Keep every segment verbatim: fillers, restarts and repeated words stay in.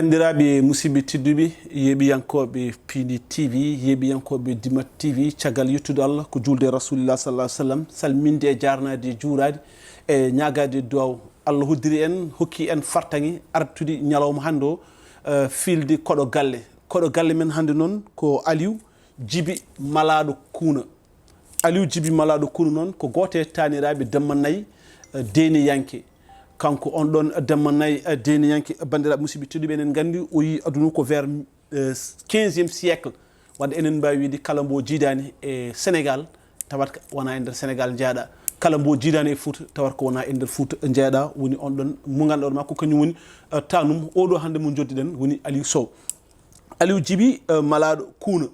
Banndiraaɓe musidɓe tedduɓe, yeeɓiyankooɓe P D T V, yeeɓiyankooɓe Dimat T V, caggal yettude Allah, ko juulde e Rasulillah sallallahu alaihi wasallam, salminde e jaarnaade e juuraade e ñaagaade duwaaw. Allah hoddiri en, hokki en fartaŋŋe artude ñalawma hannde o, eh, fiilde koɗo galle. Koɗo galle men hannde noon ko Aliou Djiby Malaaɗo Kuuna. Aliou Djiby Malaaɗo Kuuna noon ko gooto e taaniraaɓe Demba Nayi, eh, deeniyanke. Kanko on ɗon Demba Nayi, eh, deeniyanke, banndiraaɓe musidɓe tedduɓe, enen nganndi o yii aduna ko vers, eh, quinzième siècle. Wadde enen mbaawi wiide kala mbo jiidaani e Sénégal, tawat ko wonaa e nder Sénégal njeyaɗaa. Kala mbo jiidaani e Fuuta, tawat ko wonaa e nder Fuuta njeyaɗaa. Woni on ɗon mo ngannduɗaa ma ko kañum woni, eh, taanum. Oɗo hannde mo njoddiɗen woni Aliou Sow. Aliou Djiby, eh, Malaaɗo Kuuna.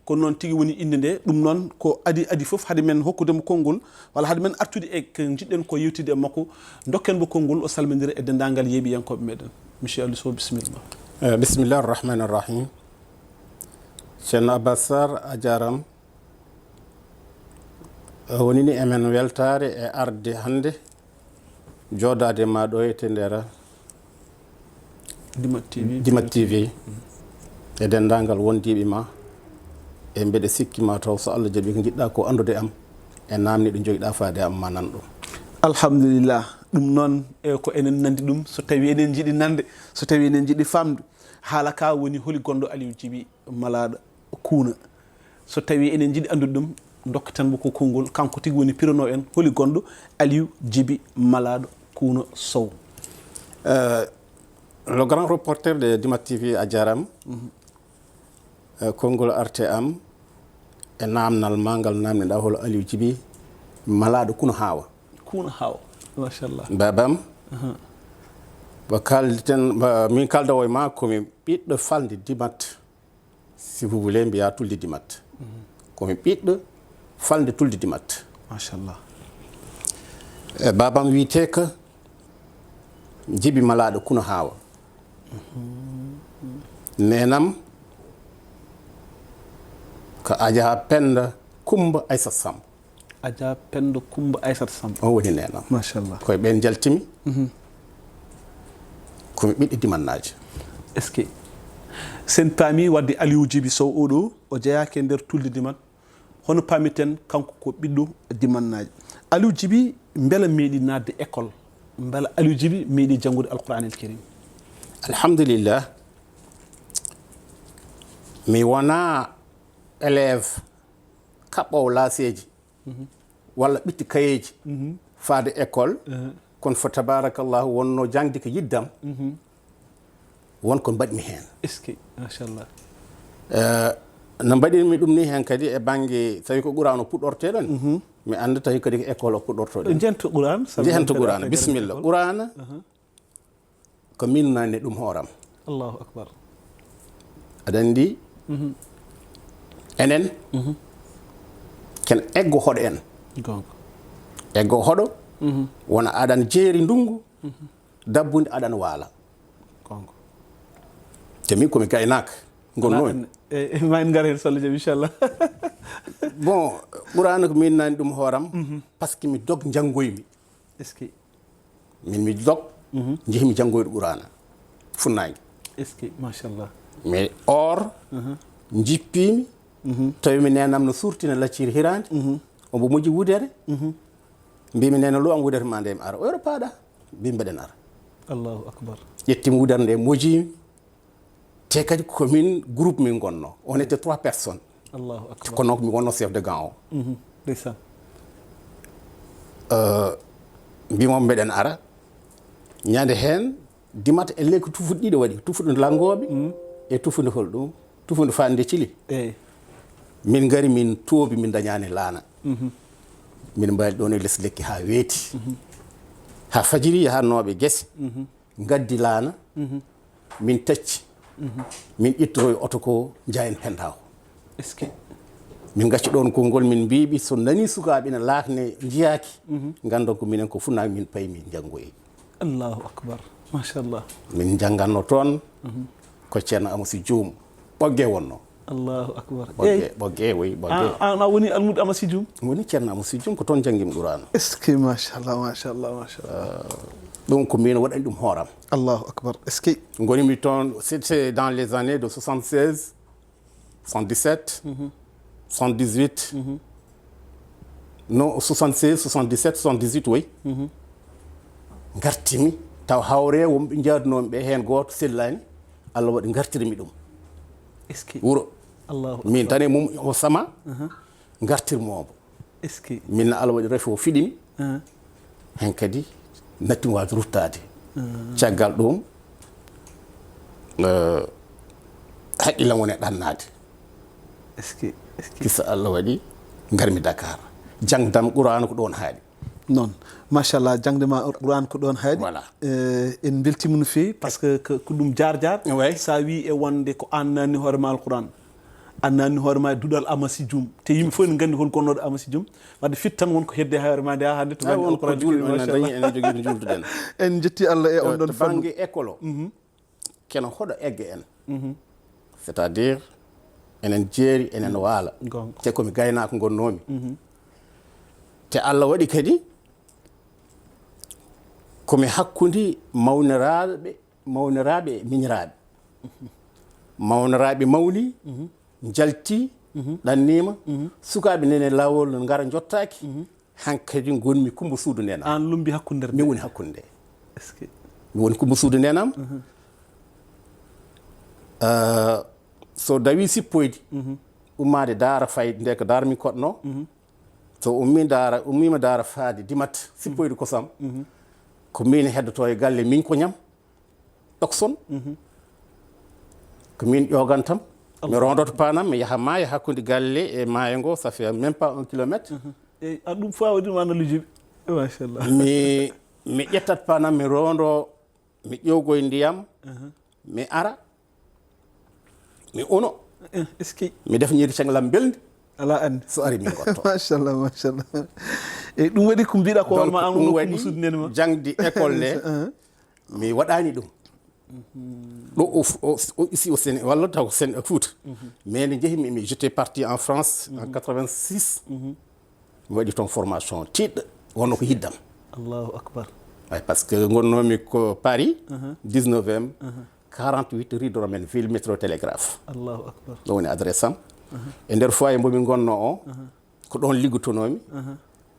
Kono noon tigi woni innde nde, ɗum noon ko adi adi fof, hade men hokkude mo konngol, walla hade men artude e ko njiɗɗen ko yewtide e makko, dokken mo konngol, o salmindira e denndaangal yeeɓiyankooɓe meɗen. Monsieur Aliou Sow, bisimilla. Eh, bismillah arrahmani arrahim. Ceerno Abbas Sarr, a jaaraama. Eh, wonini emen weltaare e arde hannde jooɗaade ma ɗo e to nder Dimat T V. Dimat T V. E denndaangal wondiiɓe ma, e mbeɗa sikki ma taw so Allah jaɓi ko njiɗɗa ko anndude am, e naamne ɗo njogiɗa faade am ma nan ɗum. Alhamdulillah. Ɗum noon, e ko enen nanndi ɗum, so tawi enen njiɗi nande, so tawi enen njiɗi famde, haala ka woni holi gonɗo Aliou Djiby Malaaɗo Kuuna. So tawi enen njiɗi anndude ɗum, dokketen mo ko konngol, kanko tigi woni piranoo en holi gonɗo Aliou Djiby Malaaɗo Kuuna Sow. Euh, le grand reporter de Dimat T V, a jaaraama. Mhm. Euh, konngol arte am e naamnal ma ngal naamneɗa hol Aliou Djiby Malaaɗo Kuuna Haawa. Kuuna Haawa, machallah. Babam, aha, ba kalden, ba min kalda o e ma ko mi ɓiɗɗo falnde Dimat. Si vous voulez, mbiya Tulde Dimat. Mhm. Ko mi ɓiɗɗo falnde Tulde Dimat. Machallah. E, babam wiyetee ko Djiby Malaaɗo Kuuna Haawa. Mhm. Neenam ko Adja Penda Kumba Aissata Samb. Adja Penda Kumba Aissata Samb. O woni neenam. Machallah. Koye ɓeen njaltimi. Mhm. Ko mi ɓiɗɗo Dimannaajo. Est-ce que sen paami wadde Aliou Djiby Sow oɗo, o jeyaaki e nder Tulde Dimat, hono paamiten kanko ko ɓiɗɗo Dimannaajo? Aliou Djiby, mbela meeɗi naatde école? Mbela Aliou Djiby meeɗi janngude Alqur'aanil Karim? Alhamdulillah. Mi wonaa élève kaɓɓoowo laaseeji, mhm, walla ɓitti kayeeji, mhm, faade école. Mhm. Kono fo tabarakallahu wonno jaŋde ko yiddam. Mhm. Won ko mbaɗmi heen. Est-ce que, machallah. Eh, no mbaɗirmi ɗum ni heen kadi e bannge, tawi ko Qur'aana o puɗɗorteɗen, mhm, mi annda tawi kadi ko école o puɗɗortoɗen. Jento Qur'aana, sabu jento Qur'aana, bisimilla. Qur'aana, aha, ko min nani ɗum hooram. Allahu akbar. Aɗa anndi, mhm, enen, mhm, ken eggo hoɗo en. Goonga. Eggo hoɗo, mhm, wona aɗan jeeri ndungu, mhm, dabbundi aɗan waala. Goonga. Te min ko mi gaynaaka, ngonnoomi. E, e, ma en ngar heen, so Allah jaɓi, inchallah. Bon, Qur'aana ko min nani ɗum hooram, mhm, parce que mi dog njanngoymi. Est-ce que? Min mi dog, mhm, njehimi janngoyde Qur'aana funnaange. Est-ce que? Machallah. Mais or, mhm, njippiimi, mhm, tawi mi neenam no suurtina lacciri hiraande, mhm, omo moji wudere, mhm, mbimi neena lu am wudere ma nde mi ara. O yoro paaɗa, mbi mbeɗen ara. Allahu akbar. Ƴettimi wudere nde mojiimi, te kadi ko min groupe min ngonno. On était trois personnes. Allahu akbar. Kono ko mi wonno chef de gang o. Mhm. Ndeysaan. Euh, mbimo mbeɗen ara. Ñande heen, Dimat e lekki tufuɗe ɗiɗi waɗi. Tufuɗe lanngooɓe, mhm, e tufuɗe hol ɗum? Tufuɗe faande cili. Eey. Min ngari, min toobi, min ndañaani laana. Mhm. Min mbaali ɗoon e les lekki haa weeti. Mhm. Haa fajiri yahanooɓe gese. Mhm. Ngaddi laana, mhm, min tacci, mhm, min ƴettoroy oto ko njayen Penda o. Est-ce que? Min ngacci ɗoon konngol, min mbiiɓe so nani sukaaɓe ina laakne njiyaaki, mhm, nganndon ko minen ko funnaange, min payi min njanngoyi. Allahu akbar. Machallah. Min njannganno toon, mhm, ko Ceerno Amadou Sy Dioum. Ɓoggee wonno. Allahu akbar. Ɓoggee, eey. Ɓoggee, oui, Ɓoggee. An, an a woni almuudo Amadou Sy Dioum? Woni Ceerno Amadou Sy Dioum, ko toon njanngimi Qur'aana. Est-ce que, machallah, machallah, machallah. Euh, Ɗum ko min waɗani ɗum hooram. Allahu akbar. Est-ce que ngonimi toon? C'était dans les années de soixante-seize, soixante-dix-sept, soixante-dix-huit. Non, soixante-seize, soixante-dix-sept, soixante-dix-huit, oui. Ngartimi taw hawre wonɓe njaadunoomi ɓe, heen gooto sellaani. Allah waɗi ngartirmi ɗum. Est-ce que wuro Allahu min tan e mum o sama. Ngartirmoomo. Est-ce que Min na Allah waɗi refi o fiɗimi. Hen kadi nattin waawde ruttaade. Caggal ɗum, eh, haqqillam woni e ɗannaade. Est-ce que est-ce que Kisa Allah waɗi ngarmi Dakar. Jangdam Qur'an ko ɗoon haaɗi. Noon, machallah, jangde ma Qur'an ko ɗoon haaɗi. Voilà. Eh, en mbeltima no feewi, parce que ko ko ɗum jaar jaar. Oui. Sa wi e wonde ko an nanni hoore ma Alquran, an nanni hoore ma e duɗal Amasijum, te yimɓe fof ne nganndi hol gonnooɗo Amasijum. Wadde fit tan won ko hedde ha hoore ma nde ha hannde to Ay, bannge won ko Alquran jul kewi, en machallah. Dañi enen jogiiɗo julduɗen. En jetti Allah e on To ɗon fannu. Bannge école o, keno hoɗo egga en. C'est-à-dire enen jeeri, enen waala. Gonga. Te komi gaynaako ngonnoomi. Te Allah waɗi kadi komi hakkundi mawniraaɓe, mawniraaɓe e miñiraaɓe. Mawniraaɓe mawni, njalti, ɗanniima. Sukaaɓe nene laawol ngara njottaaki. Hankadi ngonmi kumba suudu nena. An lumbi hakkunde Mi woni hakkunde. Est-ce que Mi woni kumba suudu nenam. Ah, so dawi sippoyde, ummaade daara fayde nde ko daara min koɗno. So ummi daara, ummiima daara faade dimat sippoyde kosam, ko min heddoto e galle min ko ñam ɗokson. Ko min ƴoogantam. Mi rondoto panam, mi yaha maaya hakkunde galle e maayo ngo, ça fait même pas un kilomètre. E a ɗum fof a waɗi ɗum analyse bi. Machallah. Mi mi ƴettat panam, mi rondo, mi ƴogoy ndiyam, mi ara, mi uno, Eh, est-ce que mi def ñiiri cenglam belndi. Ala anndi. So ari min gotto. Machallah, machallah. E ɗum waɗi ko mbiɗa ko Donc, wonma an ɗum wonno waɗi kumba suudu nene ma. Jangdi école nde, mi waɗani ɗum. Ɗo o f- o s- o isi o Séné walla taw Séné Fouta. Mais nde njehimi mi, j'étais parti en France en quatre-vingt-six. Mi waɗi toon formation tiiɗɗo, wonno ko hiddam. Allahu akbar. Ay, parce que ngonnoomi ko Paris, dix-neuvième, quarante-huit rue de Romainville, métro Télégraphe. Allahu akbar. Ɗo woni adresse am. E nder foyer mbo min ngonno o, ko ɗoon liggotonoomi.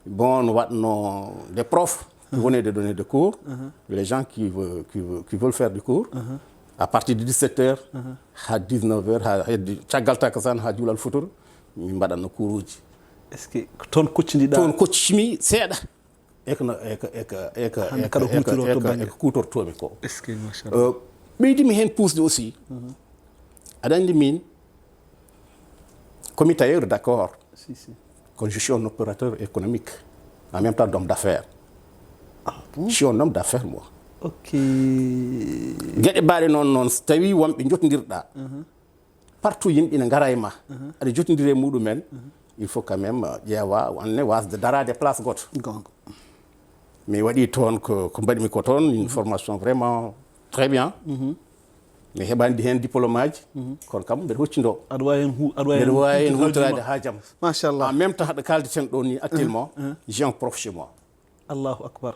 Bon, waɗno des profs qui venaient de donner des cours, les gens qui veulent, qui veulent, qui veulent faire des cours, à partir de dix-sept heures ha dix-neuf heures, ha heddi caggal takkusaan ha juulal futuro, min mbaɗatno cours uji. Est-ce que ko toon koccidiɗa? Toon koccimi seeɗa. Eko no eko eko eko Hannde eko- kaɗa eko- huutoro to eko- bannge. Eko kuutortoomi ko. Est-ce que machallah. Euh, ɓeydimi heen puusde aussi. Aɗa anndi min, komi tailleur, d'accord. Si, si. Kono je suis un opérateur économique, en même temps d'homme d'affaires. Je suis un homme d'affaires, moi. Ok. Geɗe mbaɗe noon, noon, so tawi wonɓe jotondirɗa, partout yimɓe ina ngara e ma, aɗa jotondiri e muɗumen, il faut quand même, euh, ƴeewa, anne wasde daraade place goto. Gonga. Mi waɗi toon ko, ko mbaɗmi ko toon, une formation vraiment très bien. Mi heɓani heen diplôme aji, kono kam mbeɗa hoccindo. Aɗa wawi heen hu- aɗa wawi Mbeɗa wawi heen huutorade huutoraade haajam. Machallah. En même temps, haɗa kaldeten ɗo ni actuellement, j'ai un prof chez moi. Allahu akbar.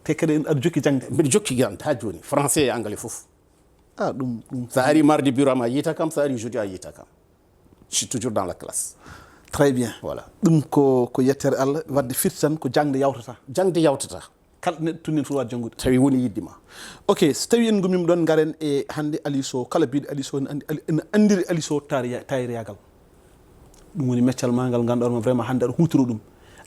Te kadi en aɗa jokki jangde. Mbeɗa jokki jangde ha jooni, français e anglais fof. Ah, ɗum ɗum. Sa ari mardi bureau am a yiita kam, sa ari jeudi a yiita kam. Je suis toujours dans la classe. Très bien. Voilà. Ɗum ko ko yettere Allah, wadde firti tan ko jangde yawtata. Jangde yawtata. Kala neɗɗo tun en foti waɗ janngude. Tawi woni yidde ma. Ok, so tawi en ngumima ɗon, ngaren e hannde Aliou Sow. Kala biɗo Aliou Sow ene anndi- ene anndiri Aliou Sow taariya- taariyagal. Ɗum woni meccal ma ngal ngannduɗaa ma vraiment hannde aɗa huutoro ɗum.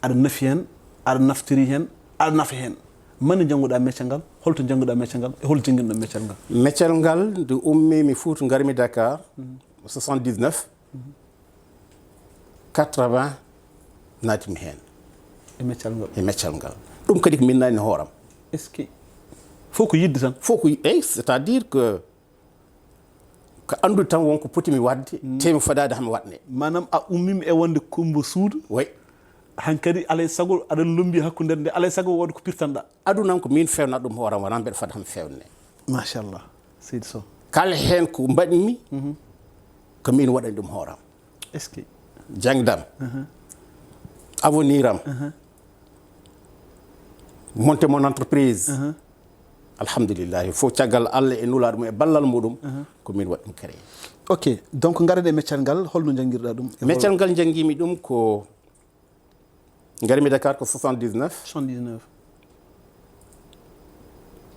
Aɗa nafi heen, aɗa naftiri heen, aɗa nafa heen. Mani njannguɗaa meccal ngal, holto njannguɗaa meccal ngal e hol jannginɗon meccal ngal? Meccal ngal, nde ummimi Fuuta ngarmi Dakar, soixante-dix-neuf, quatre-vingts naatimi heen. E meccal ngal? E meccal ngal. Ɗum kadi ko min naatni hooram. Est-ce que fof ko yidde tan? Fof ko, eyi, c'est-à-dire que ko anndude tan won ko potimi waɗde, temi fodaade hami waɗne. Maanaam a ummima e wonde kumba suudu. Oui. Hankadi alay sago aɗa lombi hakkunde nde, alay sago wooda ko pirtanɗa. Aduna am ko min fewnata ɗum hooram, wonaa mbeɗa fada hami fewne. Machallah, Seydi Sow. Kala heen ko mbaɗmi, ko min waɗani ɗum hooram. Est-ce que? Jangdam, avenir am, monter mon entreprise, Alhamdulillahi, fof caggal Allah e nulaaɗo mum e ballal muɗum, ko min waɗi ɗum créé. Ok, donc ngaren e meccal ngal, holno njanngirɗa ɗum? E hol- Meccal ngal njanngimi ɗum ko ngarmi Dakar ko soixante-dix-neuf. Soixante-dix-neuf.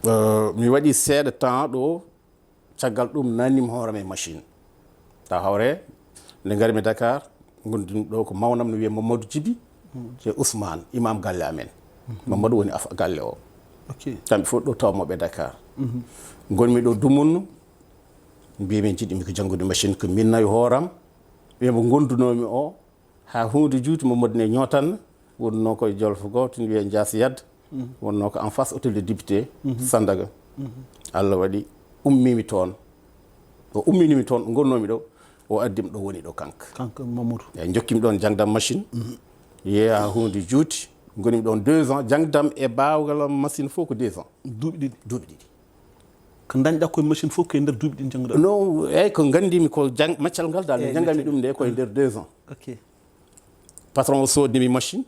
Euh, mi waɗi seeɗa temps ɗo, caggal ɗum nannim hoore am e machine. Taw hawre, nde ngarmi Dakar, ngonɗimi ɗo ko mawnam no wiyee Mamadou Djibi, e Ousmane, imam galle amen. Mamadou woni af galle o. Ok. Kamɓe fof ɗo tawmoɓe Dakar. Ngonmi ɗo dumunno, mbimi jiɗmi ko janngude machine ko min nawi hooram. Ɓe mo ngondunoomi o, haa huunde juuti mo modne ñootan, wonnoo ko e Jolof goo, to wiyee Jaas Yad, wonnoo ko en face hôtel de député, Sandaga. Allah waɗi, ummimi toon. O umminimi toon, ɗo ngonnoomi ɗo, o addim ɗo woni ɗo kanko. Kanko Mamadou. Eyi, jokkimi ɗoon jangdam machine. Yeeya huunde juuti, ngonimi ɗoon deux ans, jangdam e baawgal am machine fof ko deux ans. Duuɓi ɗiɗi. Duuɓi ɗiɗi. Ko ndañɗa koye machine fof ko e nder duuɓi ɗi njannguɗa? No, eyi, ko nganndimi ko jang-, maccal ngal dal, mi Eyi, janngami maccal. Ɗum nde ko e nder deux ans. Ok. Patron o soodnimi machine.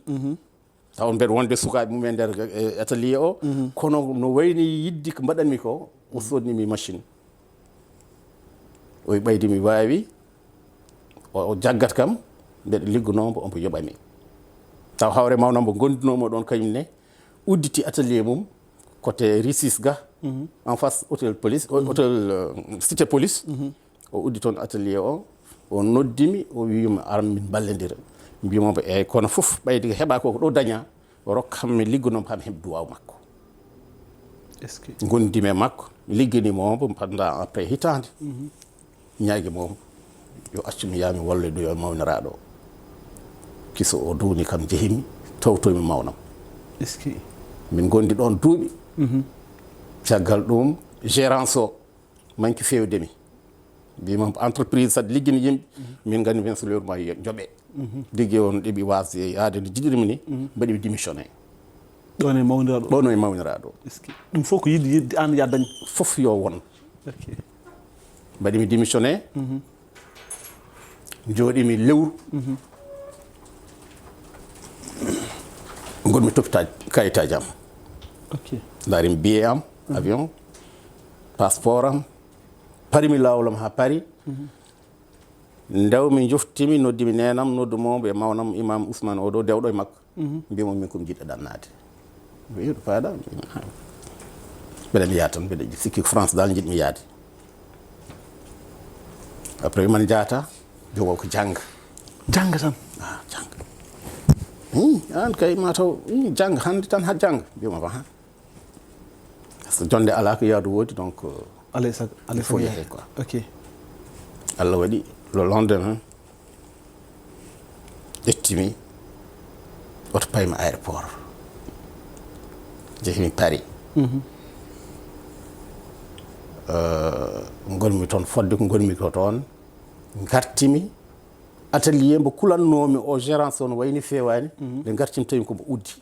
Taw mbeɗa wonde sukaaɓe mum e nder, e, atelier o. Kono no wayni yidde ko mbaɗanmi ko, o soodnimi machine. O ɓaydi mi waawi, o, o jaggat kam, mbeɗa liggunoo mbo, omo yoɓami. Taw hawre mawnam mbo ngondunoomo ɗoon kañum ne, udditi atelier mum, côté rue six ga, en face hôtel police, o, hôtel, euh, cité police. O uddi toon atelier o, o noddimi, o wiima, "Ar min mballondira." Mbiyamo mbo, "Eey, kono fof ɓayde ko heɓa ko, ko ɗo daña, o rokkam mi liggunoo kam heɓ duwaaw makko." Est-ce que Ngondimi e makko, ligginimo mbo pendant après hitaande. Ñaagi mo, yo accu mi yaa mi walloya ɗo yo mawniraaɗo o. Kiso o duuni kam, njehimi, tawtoymi mawnam. Est-ce que Min ngondi ɗoon duuɓi. Caggal ɗum, gérance o manki feewde mi. Mbiymi entreprise saɗa liggini yimɓe, min nganndi min so lewru ma yo njoɓe. Liggey on ɗeɓi waasde yaade no jiɗirmi ni, mbaɗimi démissionné. Ɗoon e mawniraaɗo? Ɗoon e mawniraaɗo. Est-ce que ɗum fof ko yiɗde, yiɗde aan ya dañ? Fof yo won. Ok. Mbaɗimi démissionné. Njooɗimi lewru. Ngonmi toppitaade kayitaaji am. Ok. Ndaarimi billet am, avion, passeport am. Parimi laawol am haa Paris. Ndewmi, njoftimi, noddimi neenam, noddu mo e mawnam, Imam Ousmane, o ɗo dewɗo e makko. Mbimo min ko mi jiɗɗo ɗannaade. Mi wi'i, "Ɗo paaɗa?" Mbeɗa mi yaha tan, mbeɗa sikki ko France dal njiɗmi yaade. Après, man jaata, jogo ko jannga. Jannga tan? Ah, jannga. Hmm, aan kay ma taw, hmm, jannga hannde tan ha jannga. Mbimo, "Aha." Parce que jonde alaa ko yaadu woodi, donc, euh, Alay sag-, alay il faut sago yehe, quoi. Ok. Allah waɗi, le lendemain, ƴettimi, oto paymi aéroport. Njehimi Paris. Euh, ngonmi toon, fodde ko ngonmi ko toon. Ngartimi, atelier mbo kulannoomi o, gérance o no wayni feewaani. Nde ngartimi, tawi ko mbo uddi.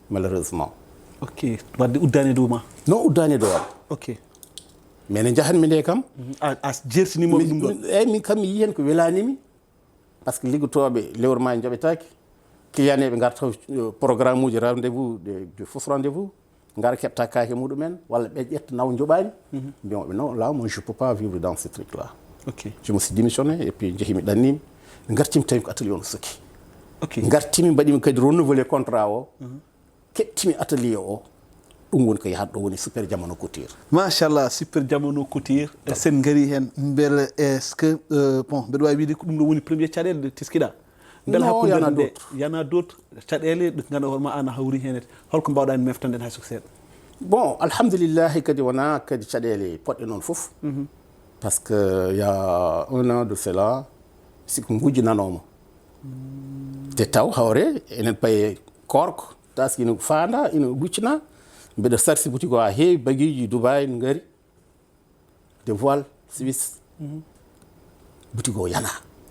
Malheureusement. Ok, wadde uddaani e dow ma? Non, uddaani e dow am. Ok. Mais nde njahanmi nde kam, a, a jersinimo ɗum ɗon? Eyi, min kam mi yii heen ko welaanimi. Parce que liggotooɓe lewru ma njoɓetaake. Client eɓe ngarta, euh, programme uji, rendez-vous, de, de fausse rendez-vous. Ngara keɓta kaake muɗumen, walla ɓe ƴetta nawa njoɓaani. Mbiyamoɓe, "Non, là, moi, je peux pas vivre dans ce truc-là." Ok. Je me suis démissionné et puis njehimi ɗannimi. Ngartimi tawi ko atelier o no sooki. Ok. Ngartimi mbaɗimi kadi renouveler contrat o. Keɓtimi atelier o. Ɗum woni ko yahat ɗo woni Super Jamano Couture. Machallah, Super Jamano Couture. E sen ngari heen, mbele est-ce que, euh, bon, mbeɗa waawi wiide ko ɗum ɗo woni premier caɗeele ɗe teskiɗa? Mbele hakkunde nde, y en a d'autres caɗeele ɗe ngannduɗaa hoore ma an a hawri heen? Holko mbawɗa en meftande en hay soko seeɗa? Bon, alhamdulillahi, kadi wonaa kadi caɗeele poɗɗe noon fof. Parce que il y a un an de cela, siko nguuji nanooma. Te taw hawre enen paye koorko, taski ina faanda, ina luccina. Mbeɗa sarsi boutique o haa heewi, bagueji Dubaï ne ngari, de voile Suisse. Boutique o yana.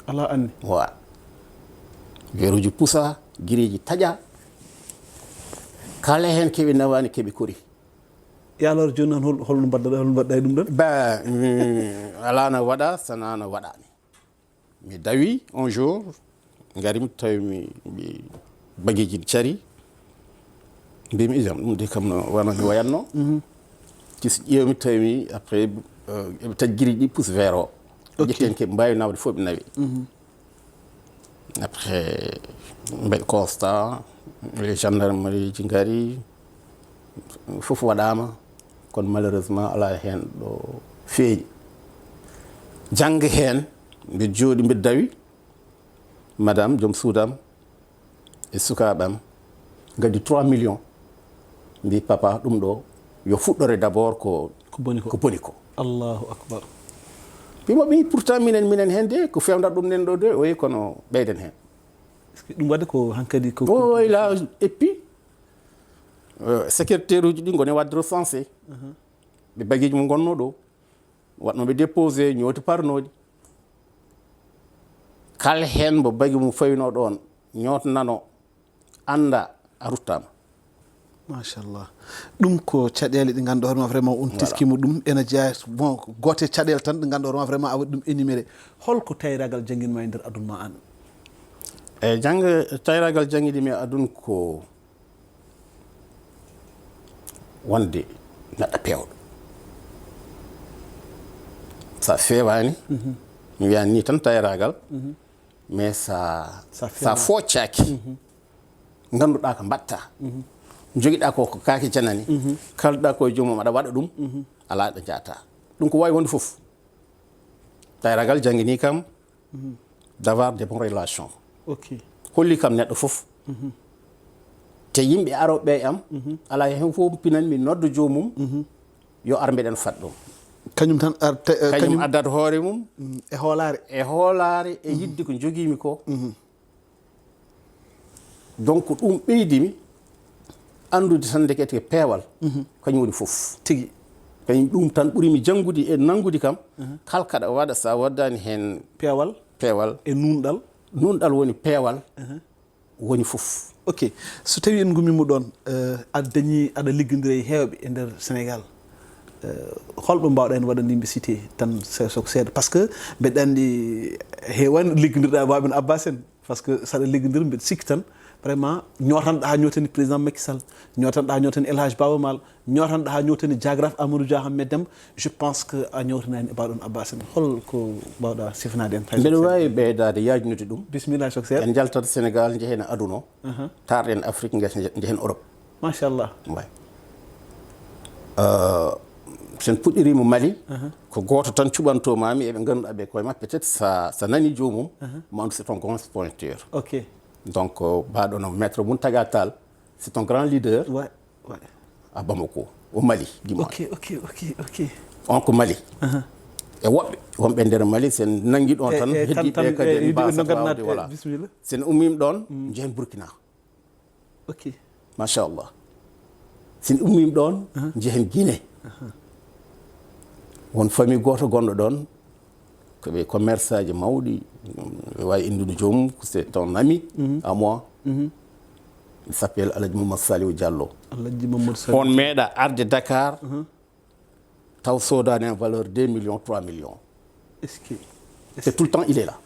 Alaa anni. Wa. Weruji pusa, giriji taƴa. Kala heen keɓi nawaani, keɓi kori. E alors jooni noon hol-, holno mbaɗɗa, holno mbaɗɗa e ɗum ɗon? Ba, mm, alaa na waɗa, sana na waɗaani. Mi dawi un jour, ngarimi tawi mi, mi bagueji ne cari. Mbimi ijam, ɗum de kam no wano mi wayanno. Ci so ƴeewmi tawi après, euh, eɓe taƴi giri ɗi pousse vers o. Ok. Ƴetten ke mbaawi nawde fof ɓe nawi. Après, mbeɗa constat, les gendarmerie ji ngari, fof waɗaama, kono malheureusement alaa heen ɗo feeñi. Jannga heen, mbiɗa jooɗi, mbiɗa dawi, madame, joom suudam, e sukaaɓe am, ngaddi trois millions. Mbi, "Papa, ɗum ɗo yo fuɗɗore d'abord ko, ko boni ko, ko boni ko." Allahu akbar. Mbimo ɓi, "Pourtant minen, minen heen de, ko fewndata ɗum nen ɗo de, oyi kono ɓeyden heen." Est-ce que ɗum waɗde ko hankadi ko, o, oyi la, et puis, euh, secrétaire uji ɗi ngoni waɗde recensé. Ɓe bagueji mo ngonno ɗo. Waɗnooɓe déposé, ñooti parnooɗi. Kala heen mbo bagi mum fawinoo ɗoon, ñootnanoo, annda a ruttaama. Machallah. Ɗum ko caɗeele ɗe ngannduɗaa hoore ma vraiment on, voilà, teskiima ɗum. Ena jeyaa, bon, goote caɗeele tan ɗe ngannduɗaa hoore ma vraiment a waɗi ɗum énuméré. Holko tayraagal jannginma e nder aduna ma aan? E jannga, tayraagal jannginmi e aduna ko wonde neɗɗo peewɗo. So a feewaani, mi wiyan ni tan tayraagal, mais sa, sa sa feewa, foccaaki, ngannduɗaa ko mbaɗta, njogiɗaa ko, ko kaake janani, kalduɗaa ko e joomum aɗa waɗa ɗum, alaa ɗo jaata. Ɗum ko waawi wonde fof. Tayraagal janngini kam d'avoir des bonnes relations. Ok. Holli kam neɗɗo fof. Te yimɓe arooɓe e am, alaa heen fof pinanmi nodda joomum, yo ar mbeɗen fat ɗum. Kañum tan ar-, te-, eh, kañum kañum addat hoore mum. Mm, e hoolaare. E hoolaare, e yidde ko njogiimi ko. Donc, ɗum ɓeydimi anndude tan ndekete peewal, kañum woni fof. Tigi. Kañum ɗum tan ɓurimi janngude e nanngude kam, kala kaɗa waɗa, so a waddaani heen peewal, peewal, e nuunɗal. Nuunɗal woni peewal, woni fof. Ok. So tawii en ngummiima ɗoon, eh, aɗa dañi, aɗa liggondira e heewɓe e nder Senegaal. Eh, holɓe mbaawɗaa heen waɗande yimɓe cité tan se-, so ko seeɗa? Par ce que mbeɗa anndi heewani liggondirɗaa e Baaba Abbas en. Par ce que so aɗa liggondir, mbeɗa sikki tan, vraiment, ñootanɗaa haa ñootani président Macky Sall, ñootanɗaa haa ñootani El Hadj Baaba Maal, ñootanɗaa haa ñootani jaagraaf Amadou Dia Ahmed Deme. Je pense que a ñootanaani e Baaba Abbas en. Hol ko mbaawɗaa sifanaade en? Mbeɗa waawi ɓeydaade yaajnude ɗum. Bisimilla, Sokseer. En njaltat Senegaal, njehen aduna o. Aha. Taarɗen Afrik, nge-, njehen Europe. Machallah. Waay. Euh, so en puɗɗiriima Mali, ko gooto tan cuɓantoo maa mi, eɓe ngannduɗaa ɓe koye maɓɓe, peut-être sa, sa nani joomum, ma anndu c'est un grand pointeur. Ok. Donc, euh, mbaɗo no Maître Mountaga Tall, c'est un grand leader. Ouais, ouais. À Bamako, au Mali, du moins. Ok, ok, ok, ok. On ko Mali. E woɓɓe wonɓe nder Mali, so en nanngi ɗon tan, heddiiɓe kadi en mbaasa waawde, voilà. Bisimilla. So en ummiima ɗon, njehen Burkina. Ok. Machallah. So en ummiima ɗon, njehen Guinée. Won famille gooto gonɗo ɗon, ko ɓe commerçant ji mawɗi, ɓe waawi inndude joomum, c'est un ami à moi. Il s'appelle Aladji Mamadou Saliou Diallo. Aladji Mamadou Saliou. On meeɗa arde Dakar, taw soodaani en valeur deux millions, trois millions. Est-ce que, est-ce que tout le temps, il est là.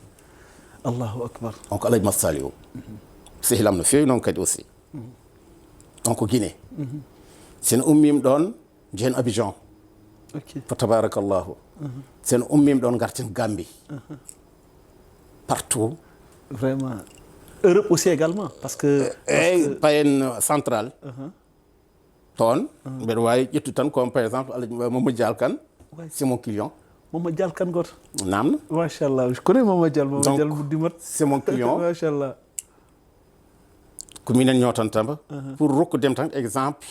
Allahu akbar. Donc, Aladji Mamadou Saliou. Sehilam no feewi noon kadi aussi. Donc, Guinée. So en ummiima ɗon, njehen Abidjan. Ok. Fa tabarakallahu. So en ummiima ɗon, ngarten Gambie. Partout. Vraiment. Europe aussi également, parce que, eh, parce que payen central. Toon, mbeɗa waawi ƴettude tan, comme par exemple, Alhaji Mamadou Dial Kane, c'est mon client. Mamadou Dial Kane gooto? Naam. Machallah. Je connais Mamadou Dial, Mamadou Dial Buddimat. C'est mon client. Machallah. Ko minen ñootantama. Pour rokkude mi tan exemple,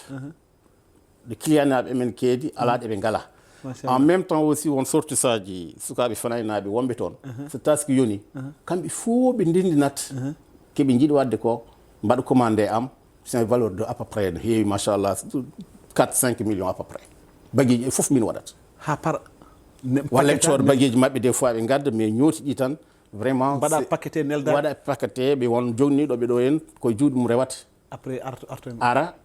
ɗo clientnaaɓe men keedi, alaa ɗo ɓe ngalaa. Machallah. En même temps aussi, won sortissaaji sukaaɓe fanaynaaɓe wonɓe toon. So taski yoni, kamɓe fof ɓe ndendinat, ke ɓe njiɗi waɗde ko, mbaɗa commandé am, c'est une valeur de à peu près, no heewi, machallah, quatre, cinq millions à peu près. Bagueji ɗi fof min waɗata. Haa para. Walla en cooda bagueji maɓɓe, des fois ɓe ngadda, mais ñooti ɗi tan, vraiment, mbaɗa paqueté, nelda. Waɗa paqueté, ɓe won jogniiɗo ɓe ɗo en, ko juuɗe mum rewata. Après, arto, arto en. Ara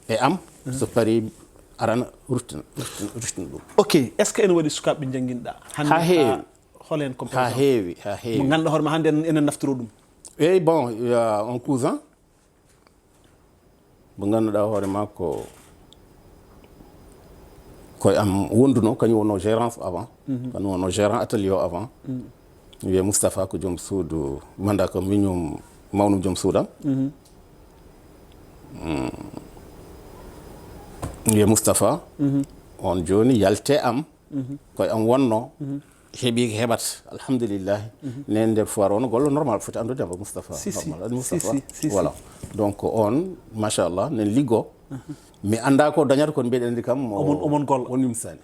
e am, so parii, arana, ruttina, ruttina, ruttina ɗum. Ok, est-ce que ene waɗi sukaaɓe ɓe njannginɗaa hannde? Haa heewi. Hol heen comme par exemple? Haa heewi, haa heewi. Mo ngannduɗaa hoore ma hannde enen, enen naftoro ɗum? Eyi, bon, il y a un cousin. Mo ngannduɗaa hoore makko, ko e am wonduno, kañum wonno gérance avant. Kañum wonno gérant atelier o avant. Wiye Moustapha ko joom suudu, manda ko miñum mawnum joom suudam. Wiye Moustapha, on jooni yalte am, ko e am wonno, heɓi ko heɓat, alhamdulillahi. Nen nder foire o no gollo normal, foti anndude Amadou Moustapha. Si, si. Normal, Amadou Moustapha. Si, si, si, si. Voilà. Donc on, machallah, nen liggo. Mi annda ko dañata, kono mbeɗa anndi kam o- Omon- omon golla. On yumsani.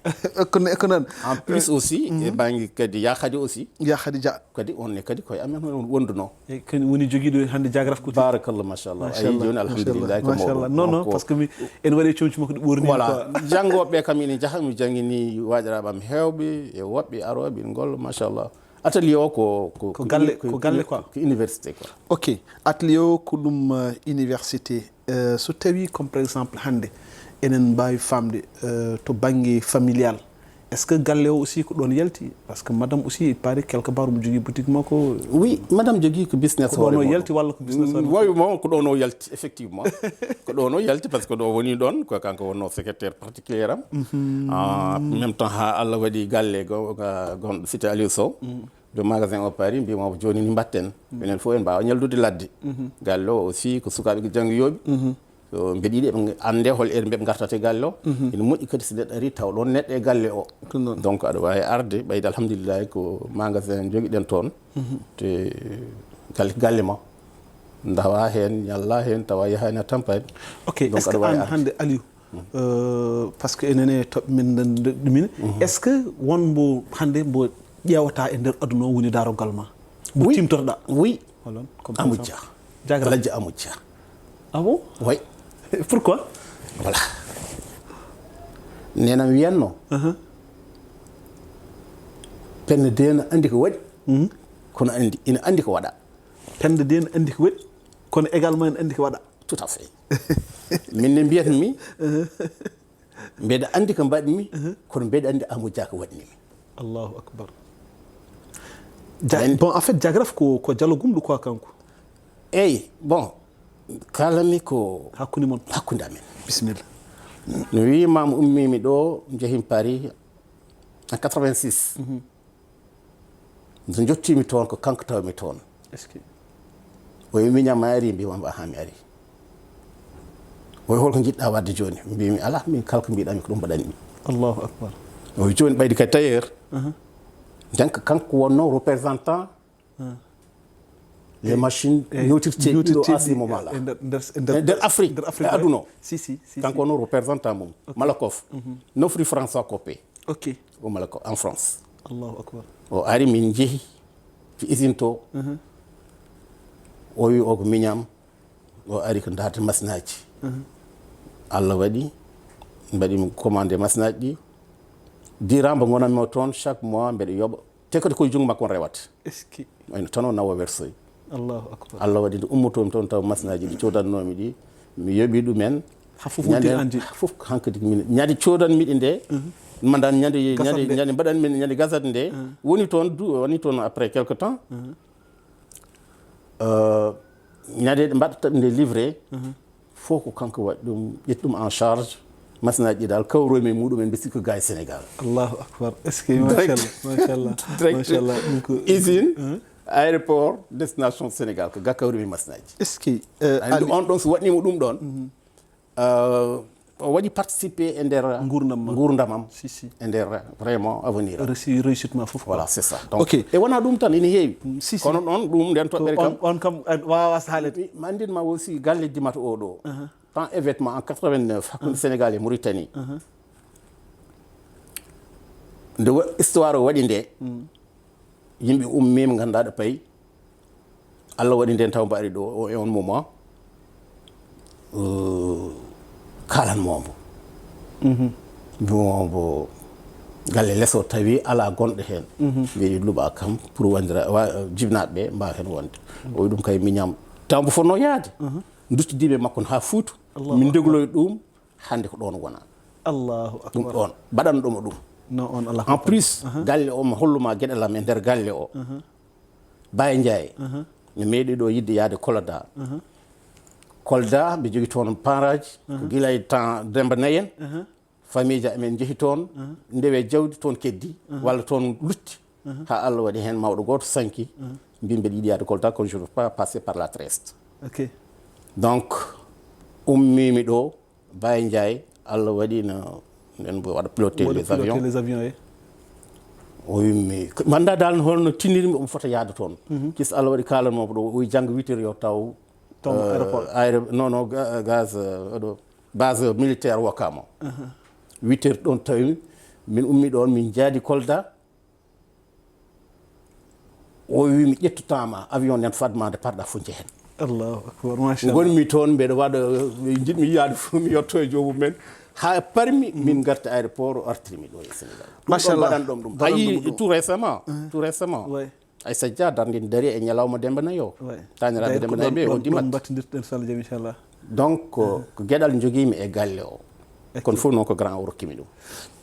Ko ne- ko noon. En plus aussi, e bannge kadi Ya Khady aussi. Ya Khady Dia. Kadi on ne kadi koye amen wonduno. E kañum woni jogiiɗo hannde jagraf ko. Barakallah, machallah. Ayi, jooni, alhamdulillah, ko mawɗo. Machallah. Non, non, parce que mi- ene waɗi comci makko ɗi ɓorni. Voilà. Janngoɓe kam ina njaha, mi janngini waajiraaɓe am heewɓe e woɓɓe arooɓe, ɓe ngollo, machallah. Atelier o ko- ko- Ko galle- ko- ko galle quoi. Ko université quoi. Ok. Atelier o ko ɗum, euh, université. Euh, so tawi comme par exemple hannde enen mbaawi faamde, euh, to bannge familial, est-ce que galle o aussi ko ɗoon yalti? Parce que madame aussi, il paraît quelque part omo jogii boutique makko. Oui, madame jogii ko business. Ko ɗoon o hoore yalti walla ko business hoore? Wawi mo ko ɗoon o yalti, effectivement. Ko ɗoon o yalti, parce que ɗo woni ɗoon ko kanko wonno secrétaire particulier am. Ah, même temps ha Allah waɗi galle go- ga- gonɗo cité Aliou Sow. Ɓe magasin o paari, mbiyamo jooni ni mbatten. Minen fof en mbaawa ñallude ladde. Galle o aussi ko sukaaɓe ko janngiyooɓe. So mbeɗa yiɗi eɓe annde hol heure mbeɓe ngartata e galle o. Ene moƴƴi kadi so neɗɗo ari taw ɗoon neɗɗo e galle o. Ko noon. Donc aɗa waawi arde, ɓayde alhamdulillahi ko magasin jogiɗen toon. Te galle, galle ma. Ndawa heen, ñalla heen, tawa yahaani a tampaani. Ok, donc est-ce que aɗa waawi an arde. Hannde Aliou, euh, parce que enen e toɓɓe men nan- ɗumen, est-ce que won mbo hannde mbo ƴeewata e nder aduna o woni daroggal ma? Mbo Oui. Timtorɗa? Oui. Holon? Comme par Amadou exemple? Dia. Jagra. Alhaji Amadou Dia. Ah bon? Oui. Pourquoi? Voilà. Nenam wiyanno. Uh-huh. Penda dena andi ko waɗi. Mhm. Kono andi, ina andi ko waɗa. Penda dena andi ko waɗi. Kono également ina andi ko waɗa. Tout à fait. Min ne mbiyatmi, mbeɗa anndi ko mbaɗmi, kono mbeɗa anndi Amadou Dia ko waɗnimi. Allahu akbar. Ja- Aɗa anndi? Bon, en fait, Jagraf ko, ko jalo gumɗo quoi, kanko. Eyi, bon, kalami ko hakkunde mon. Hakkunde amen. Bisimilla. No wiyi, maam ummimi ɗo, njehimi Paris en quatre-vingt-six. Mhm. Nde njottimi toon, ko kanko tawmi toon. Est-ce que? O wi, miñam a ari? Mbimi, aha, mi ari. O wi, holko njiɗɗa waɗde jooni? Mbimi, ala, min kala ko mbiɗami ko ɗum mbaɗanmi. Allahu akbar. O wi, jooni ɓaydi kay tailleur. Aha. Donc kanko wonno représentant, ah, les machines, eh, ñootirteeɗi ɗo, ñootirteeɗi à ce moment là. E nder, nder, e nder, e nder Afrique, nder Afrique, e aduna o. Si, si, si, kanko si. Wonno représentant mum. Ok. Malakoff. Mhm. Nofri François Coppée. Ok. O Malakoff, en France. Allahu akbar. O ari, min njehi to usine to. Mhm. O wi o ko miñam. O ari ko ndaarde masinaji. Mhm. Allah waɗi, mbaɗimi commandé masinaji ɗi. Diran mbo ngonanmi o toon, chaque mois mbeɗa yoɓa. Te kadi koye junngo makko on rewata. Est-ce que? Wayno tan o nawa wersoy. Allahu akbar. Allah waɗi nde ummotomi toon taw masinaji ɗi coodannoomi ɗi, mi yoɓi ɗumen. Ha fof wontiri an jeyi? Ha fof hankadi min. Ñande coodanmi ɗi nde, mhm, mandan ñande, gasat ñande, nde, ñande mbaɗanmi, ñande gasat nde, mhm, woni toon du-, woni toon après quelque temps. Mhm. Euh, ñande ɗe mbaɗata nde livré, mhm, fof ko kanko waɗi ɗum, ƴetti ɗum en charge. Masinaji ɗi dal kawroymi e muɗum en, mbi sikki ko ga e Sénégal. Allahu akbar. Est-ce que, direct, machallah, machallah, direct, machallah. Ɗum ko usine, hein? Aéroport, destination Sénégal, ko ga kawrimi masinaji. Est-ce que, euh, andi Ali- on ɗon so waɗnima ɗum ɗon, mhm, euh, o waɗi participé e nder ngurdam ma, ngurdam am, si, si, e nder vraiment avenir am. Réussi-, réussite ma fof, quoi. Voilà, c'est ça. Donc, ok, e wona ɗum tan, ene heewi. Mm, si, si. Kono ɗon ɗum nden toɓɓere kam, on, on kam, eh, wawa haalede. Mi, mi andinma aussi galle Dimata o ɗo. Uh-huh. Temps événement en quatre-vingt-neuf, hakkunde, uh-huh, Sénégal e Mauritanie. Uh-huh. Nde wa-, histoire o waɗi nde, mm, yimɓe ummima, ganduɗa ɗo payi. Allah waɗi nden taw mbaɗi ɗo o, e on moment, euh, kalanmo mbo. Mhm. Mbimo mbo galle leso tawi ala gonɗo hen. Mhm. Mbiɗi luɓa kam pour wandira, wa-, jibnaɓe ɓe mbawa hen wonde. O wi ɗum kay miñam. Taw mbo fonno yaade. Mhm. Duttidiɓe makko ha Fuuta. Allahu akbar. Min degloy ɗum. Hannde ko ɗoon wona. Allahu akbar. Ɗum ɗoon, mbaɗanɗo mo ɗum. No on, Allahu akbar. En plus, aha, galle o, mi holluma geɗal am e nder galle o. Aha. Baye Ndiaye, aha, mi meeɗi ɗo yiɗde yaade Koloda. Aha. Kolda, mbiɗa jogii toon parents, ko gila e temps Demba Nayi en. Famille ja emin njehi toon, ndewe jawdi toon keddi, walla toon lutti. Haa Allah waɗi heen mawɗo gooto sanki, mbiimi mbeɗa yiɗi yahde Kolda, kono je ne veux pas passer par la Trieste. Ok. Donc, ummiimi ɗo, Baye Ndiaye, Allah waɗi no, nen mbo waɗa piloté Waɗa les avions. piloté les avions, eh. O wimmi, mi anndaa dal holno tinnirmi omo fota yahde toon. Kis Allah waɗi kaalanmo ɗo, o wi janngo huit heures yo taw, Taw euh, aéroport. aéro-, non, non, ga-, gaz, euh, ɗo, base militaire Ouakam o. Huit heures ɗon tawi, min ummi ɗon, min jaadi Kolda. O wi mi ƴettu temps ma, avion nen fadma nde parɗa fof njehen. Allahu akbar, machallah. Ngonmi toon, mbeɗa waɗa, jiɗmi yaade fof mi yetto e joomum men. Haa parmi, min ngarta aéroport, o artiri mi ɗo e Sénégal. Ɗum ɗon Machallah. Mbaɗan ɗum ɗum. A Mbaɗan yii, ɗum ɗum. Tout récemment, tout récemment. Ouais. Aissa Dia darde ndari e ñalawma Demba Nayi o. Ouais. Taaniraaɓe D'ailleurs, Demba ko Nayi ɗon, ɓe, o ɗon, dimat. Ɗon mbattindirten so Allah jaɓi, inchallah. Donc, ko, ko geɗal jogiimi e galle o. Kono fof noon ko grand o rokkimi ɗum.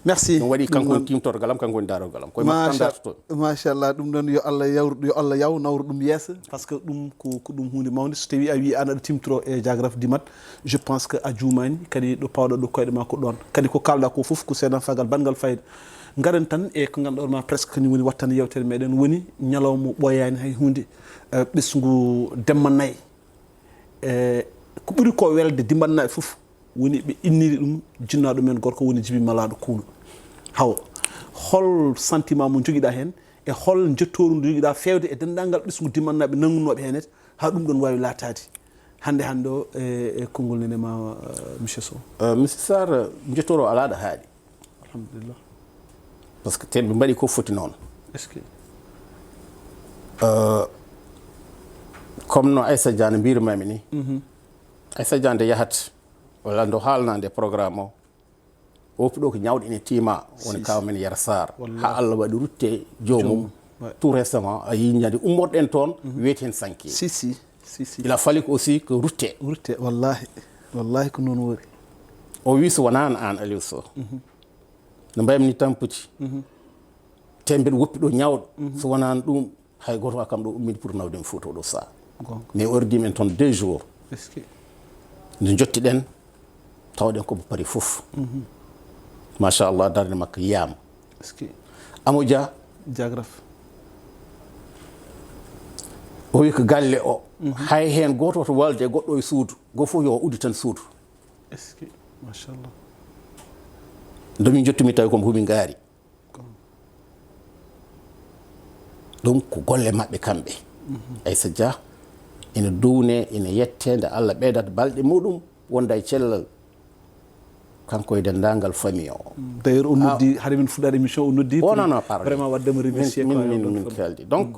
Merci. Ɗum waɗi kanko Ɗum woni timtorgal am, kanko woni darorgal am. Koye makko tan Macha-, dartoto. Machallah, ɗum ɗon yo Allah yawru, yo Allah yaw nawru ɗum yeeso, par ce que ɗum ko, ko ɗum huunde mawnde. So tawi a wi an aɗa timtoro e jagraf dimat, je pense que a juumani, kadi ɗo pawɗa ɗo koyɗe ma ko ɗon. Kadi ko kalɗa ko fof ko seedanfagal banngal fayda. Ngaren tan e ko ngannduɗaa ma presque kañum woni wattande yewtere meɗen, woni ñalawma ɓooyaani hay huunde, eh, ɓesngu Demba Nayi. E ko ɓuri ko welde dimannaaɓe fof woni ɓe inniri ɗum jinnaaɗo men gorko woni Jibi Malaaɗo Kuulo. Haw, hol sentiment mo njogiɗaa heen e hol njettoru ndu njogiɗaa feewde e denndaangal ɓesngu dimannaaɓe nanngunooɓe heen haa ɗum ɗon waawi laataade hannde hannde o e, e konngol nene ma, eh, monsieur Sow? Euh, monsieur Sarr, njettoru alaa ɗo haaɗi. Alhamdulillah. Par ce que te ɓe mbaɗi ko foti noon. Est-ce que Euh, comme no Aissa Dia no mbirmami ni, Aissa Dia nde yahat, walla ndo haalna nde programme o, o woppi ɗo ko ñawɗo ene tiima, woni Si, kaw si. Men Yero Sarr. Wallahi. Haa Allah waɗi rutte joomum. Joomum, ouais. Tout récemment, a yii ñande ummorɗen toon, weeti heen sanki. Si, si, si, si. Il a fallu que aussi que rutte. Rutte, wallahi. Wallahi ko noon woni. O wi so wonaano aan Aliou Sow. No mbaymi ni tamputi. Te mbeɗa woppi ɗo ñawɗo. So wonaano ɗum, hay gooto wa kam ɗo ummide pour nawde mi Fuuta oɗo saha. Gonga. Mais o ardii men toon deux jours. Est-ce que Nde njottiɗen, tawɗen ko mo pari fof. Machallah, darnde makko yiyaama. Est-ce que Amo Dia, jagraf? O wi ko galle o, hay heen gooto woto walde e goɗɗo e suudu, go fof yo udditan suudu. Est-ce que machallah? Nde min njottumi tawi ko mo huɓi ngaari. Ɗum ko golle maɓɓe kamɓe. Aissa Dia ina duwne, ina yette, nde Allah ɓeydat balɗe muɗum wonda e cellal, kanko e denndaangal famille o. D'ailleurs, o noddi, hade min fuɗɗaade émission, o noddi Oh, pour non, non, pardon. Vraiment waɗde mo remercier Min, quoi, min, e oɗon min fof. Kaldi. Donc,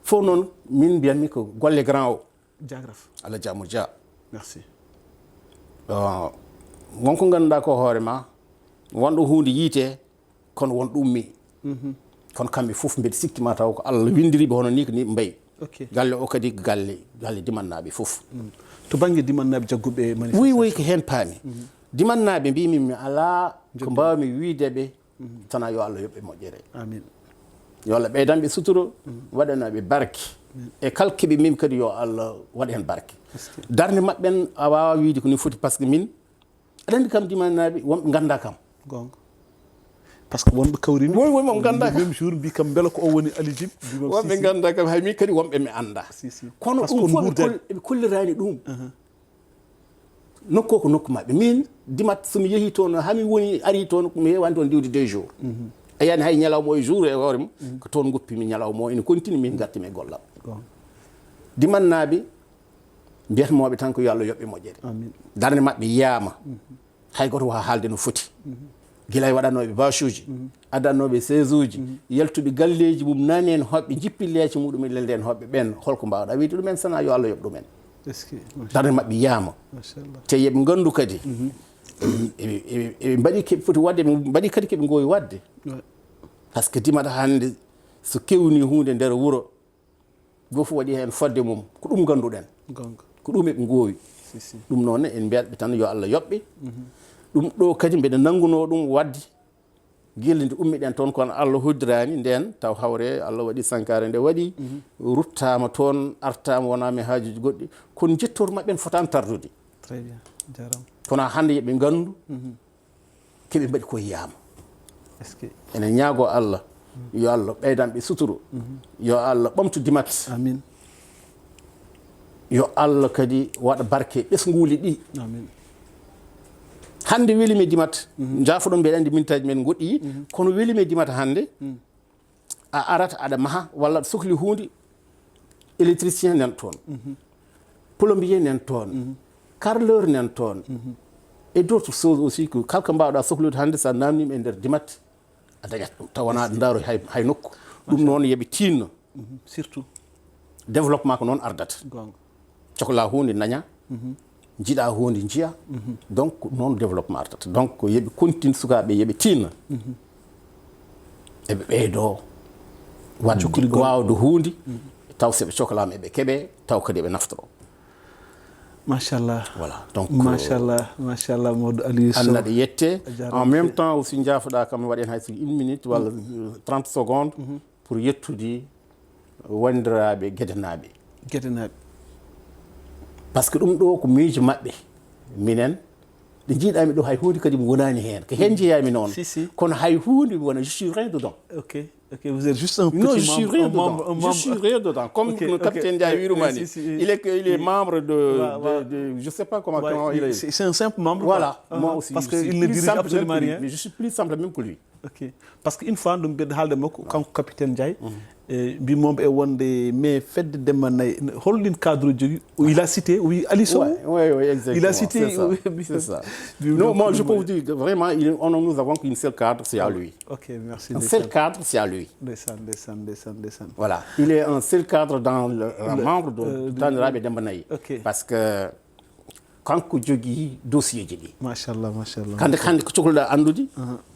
fof noon, min mbiyatmi ko golle grand o. Jagraf. Allah jaamu Dia. Merci. Euh, won ko ngannduɗaa ko hoore ma, wonɗo huunde yiite, kono won ɗo ummi. Kono kamɓe fof mbeɗa sikki ma taw ko Allah winndiri ɓe hono ni ko ni ɓe mbayi. Ok. Galle o kadi ko galle, galle dimannaaɓe fof. To bannge dimannaaɓe jagguɓe manifestation. Oui, oui, ko heen paami. Dimannaaɓe mbimi mi alaa ko mbaawmi wiyde ɓe, tana yo Allah yoɓ ɓe moƴƴere. Amin. Yo Allah ɓeydan ɓe suturo, waɗana ɓe barke. E kala keɓe min kadi yo Allah waɗ heen barke. Darnde maɓɓe en a waawaa wiyde ko ni foti par ce que min, aɗa anndi kam dimannaaɓe wonɓe nganndaa kam. Gonga. Par ce que wonɓe kawrimi. Won, won, won nganndaa kam. Même jour mbi kam mbela ko o woni Ali Jim. Mbi kam Wonɓe si, si. Nganndaa kam, hay min kadi wonɓe mi anndaa. Si, si. Kono Par ce ɗum que fof on ɓe ɓurdani. Kol-, ɓe kolliraani ɗum. Nokku o ko nokku maɓɓe. Min, dimat so mi yehii toon, haa mi woni, arii toon, mi heewaani toon diwde deux jours. A yiyaani hay ñalawma o e jour e hoore mum, ko toon ngoppimi ñalawma o, ina continue, min ngartimi e gollal. Gonga. Dimannaaɓe, mbiyatnooɓe tan ko yo Allah yoɓ ɓe moƴƴere. Amin. Darnde maɓɓe yiyaama. Hay gooto waawaa haalde no foti. Gila e waɗanooɓe bâche uji, adanooɓe chaise uji, yaltuɓe galleeji mum, nani en hoɓɓe, jippi leece muɗum e lelde en hoɓɓe ɓen, holko mbaawɗaa wiyde ɗumen, sana yo Allah yoɓ ɗumen. Est-ce que Darnde maɓɓe yiyaama. Machallah. Te yeɓe nganndu kadi, eɓe, eɓe, eɓe mbaɗi keɓe poti waɗde, ɓe mbaɗi kadi keɓe ngoowi waɗde. Ouais. Par ce que dimat hannde, so kewni huunde nder wuro, gooto fof waɗi heen fodde mum, ko ɗum ngannduɗen. Gonga. Ko ɗum eɓe ngoowi. Si, si. Ɗum noon ne, en mbiyat ɓe tan yo Allah yoɓ ɓe. Ɗum ɗo kadi mbeɗa nanngunoo ɗum waɗde. Gila nde ummiɗen toon, kono Allah hoddiraani ndeen, taw hawre Allah waɗi sankaare nde waɗi, ruttaama toon, artaama, wonaama e haajuuji goɗɗi, kono njettoor maɓɓe en fotaani tardude. Très bien. Jaaraama. Kono hannde yo ɓe nganndu keɓe mbaɗi ko yiyaama. Est-ce que Ene ñaagoo Allah, yo Allah ɓeydan ɓe suturu, yo Allah ɓamtu Dimat, Amin. Yo Allah kadi waɗa barke ɓesnguuli ɗi. Amin. Hannde weli mi Dimat, njaafoɗon mbeɗa anndi mintaaji men ngoɗɗi, kono weli mi Dimat hannde, a arat aɗa maha walla aɗa sokli huunde, électricien nan toon, plombier nan toon, carreleur nan toon, et d'autres choses aussi que kala ko mbaawɗa soklude hannde, so a naamniima e nder Dimat, a dañat ɗum, taw wonaa ndaaro hay, hay nokku. Ɗum noon, yo ɓe tiinno. Surtout. Développement ko noon ardata. Goonga. Coklaa huunde, naña, njiɗaa huunde, njiya. Donc noon développement ardata. Donc yo ɓe continue, sukaaɓe, yo ɓe tiinno. Eɓe ɓeydoo waɗde, waawde huunde, taw so ɓe coklaama eɓe keɓee, taw kadi eɓe naftoroo. Machallah. Voilà, donc Machallah, machallah, Maodo Aliou Sow. Anna ɗe yette. A jaaraama En même feewi. Temps aussi, njaafoɗaa kam mi waɗi heen hay so une minute walla trente secondes pour yettude wanndiraaɓe gedanaaɓe. Gedanaaɓe. Parce que ɗum ɗo ko miijo maɓɓe. Minen, ɗe njiiɗaami ɗo hay huunde kadi mi wonaani heen. Ko heen njeyaami noon. Si, si. Kono hay huunde mi wona, je suis rien dedans. Ok, ok, vous êtes juste un Non, petit je suis membre, rien un dedans. membre, un Je membre. Suis rien dedans. Comme Ok, le ok. Capitaine Ndiaye Wirumani, Si, si, si. Il est, que- il est membre de, Ouais, ouais. De, de- je sais pas comment, Ouais, comment il est. C'est c'est un simple membre. Voilà, Quoi. Moi Uh-huh. Aussi, Parce je que suis Il ne plus dirige simple Absolument même que lui, Rien. Mais je suis plus simple même que lui. Ok. Parce que une fois, ɗum mbiɗa haalde makko, kanko Capitaine Ndiaye, e mbimoɓe e wonde mais fedde Demba Nayi, holɗin cadre jogi? Il a cité, oui, Ali Sow. Ouais, ouais, ouais, exactement. Il a cité, C'est ça. Oui, bien. C'est ça. Bien, Non, donc, moi, je il peux me- Vous dire que vraiment, il, on, nous avons qu'une seule cadre, c'est à lui. Ok, merci. Un seul cadre, c'est à lui. Ndeysaan, ndeysaan, ndeysaan, ndeysaan. Voilà. Il est un seul cadre dans le, un Le- membre de euh, Taniraɓe Demba Nayi. Ok. Parce que kanko jogii dossier ji ɗi. Machallah, machallah. Hannde, hannde ko cokluɗaa anndude,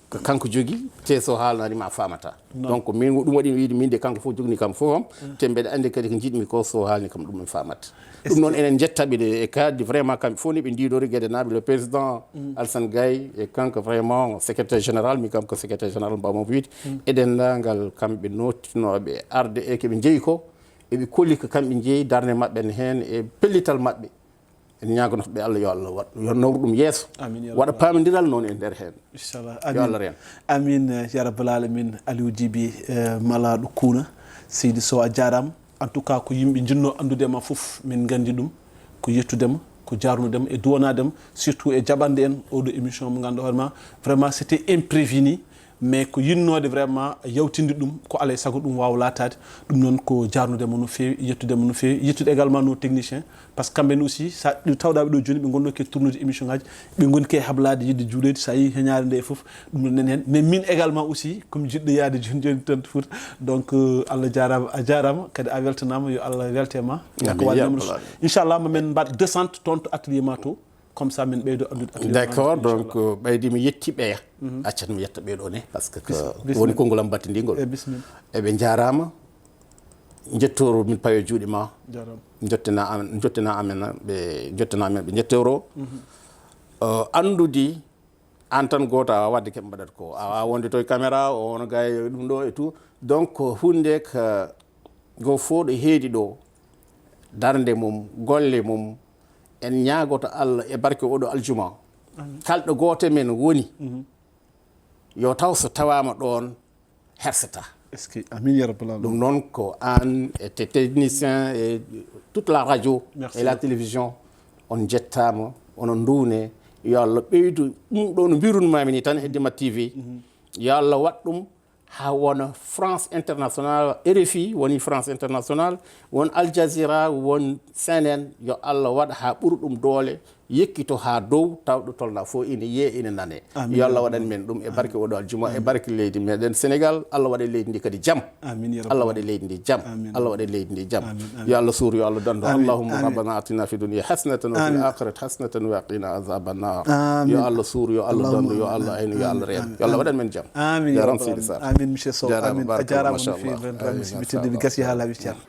ko kanko jogii, te so haalnaani ma faamata. Donc, min ɗum waɗi mi wiide, min de kanko fof jogni kam fof am, te mbeɗa anndi kadi ko njiɗmi ko so haalni kam ɗum mi faamata. Ɗum noon, enen njettaɓe de e cadre vraiment kamɓe fof ni ɓe ndiidori gedanaaɓe, le président Alassane Gaye e kanko vraiment secrétaire général, mi kam ko secrétaire général mbawmo wiide, e denndaangal kamɓe nottinooɓe arde e ko ɓe njeyi ko, eɓe kolli ko kamɓe njeyi darnde maɓɓe ne heen e pellital maɓɓe. En ñaagonoto ɓe Allah yo Allah waɗ, yo nawru ɗum yeeso. Amin, ya Waɗa rabbal paamodiral noon e nder heen. Inchallah. Yo Allah reen. Amin, eh, ya rabbal alamin. Aliou Djiby, eh, Malaɗo Kuna, Seydi Sow, a jaaraama. En tout cas, ko yimɓe njinnoo anndude ma fof, min nganndi ɗum. Ko yettude ma, ko jaarnude ma e duwanaade ma, surtout e jaɓande en oɗo émission mo ngannduɗaa hoore ma. Vraiment, c'était imprévenu, mais ko yinnoode vraiment yawtinde ɗum, ko alaa e sago ɗum waawa laataade. Ɗum noon ko jaarnude ma no feewi, yettude ma no feewi, yettude également nos techniciens, parce que kamɓe ne aussi, sa ɗi tawɗaa ɓe ɗo jooni, ɓe ngonnoo ke tournude émission ngaji, ɓe ngoni ke hablaade yiɗde juuloyde, sa yii heñaare nde e fof, ɗum ɗo nani heen. Mais min également aussi, comme jiɗɗo yaade jooni jooni tan to Fouta. Donc, euh, Allah jaaraama, a jaaraama, kadi a weltanaama, yo Allah welte ma. Yaa ko Amin, waɗi ya ɗum no rabbal Inchallah, ma min mbaɗ descente toon to atelier ma to, comme ça min ɓeydo anndude atelier ma. D'accord, donc Inchallah. Euh, ɓaydi mi yetti ɓeya. Accat mi yetta ɓeɗo ne, parce que Bis- ko bismillah. Woni konngol am battindiingol. E bismillah. Eɓe njaaraama, njettooro min payo juuɗe ma. Jaaraama. Njottana amen, njottana amen, ɓe njottana amen, ɓe njettooro. Euh, anndude aan tan gooto a waɗde keɓe mbaɗat ko. A waawaa wonde to e caméra, o wona gay ɗum ɗo et tout. Donc, ko huunde ko go fof ɗo heedi ɗo, darnde mum, golle mum, en ñaagoto Allah e barke oɗo aljuma. Kala ɗo gooto men woni, yo taw so tawaama ɗoon, hersata. Est-ce que, amin ya rabbal alamin. Ɗum noon ko aan e te technicien e toute la radio Merci et la beaucoup. Télévision, on njettaama, onon nduune, yo Allah ɓeydu ɗum ɗo no mbirunmaami ni tan e Dima T V. Yo Allah waɗ ɗum haa wona France International, R F I woni France International, won Al Jazeera, won C N N, yo Allah waɗ haa ɓura ɗum doole, yekkito haa dow, taw ɗo tolna fof ina yiyee, ina nanee. Amin. Yo Allah waɗan men ɗum e barke oɗo aljuma, e barke leydi meɗen Sénégal. Allah waɗa leydi ndi kadi jam. Amin ya rabbal Allah waɗa leydi ndi jam. Amin. Allah waɗa leydi ndi jam. Amin, amin. Yo Allah suur, yo Allah dandu. Amin, Allahumma amin. Rabbana atina fi dunya hasanatan wa fil Amin. Akhirati hasanatan wa qina adhaban nar. Amin. Yo Allah suur, yo Allah Allahumma dandu, yo amin. Allah aynu, yo Allah Amin, reen. amin, Yo Allah amin. Waɗan men jam. Amin ya Jaaraama rabbal Seydi alamin. Sarr. Amin monsieur Sow. Jaaraama, Amin. A barakallahu, jaaraama no mashallah. feewi, vraiment, Amin, si mi teddi mi mashallah. Gasi haala mi ceerno.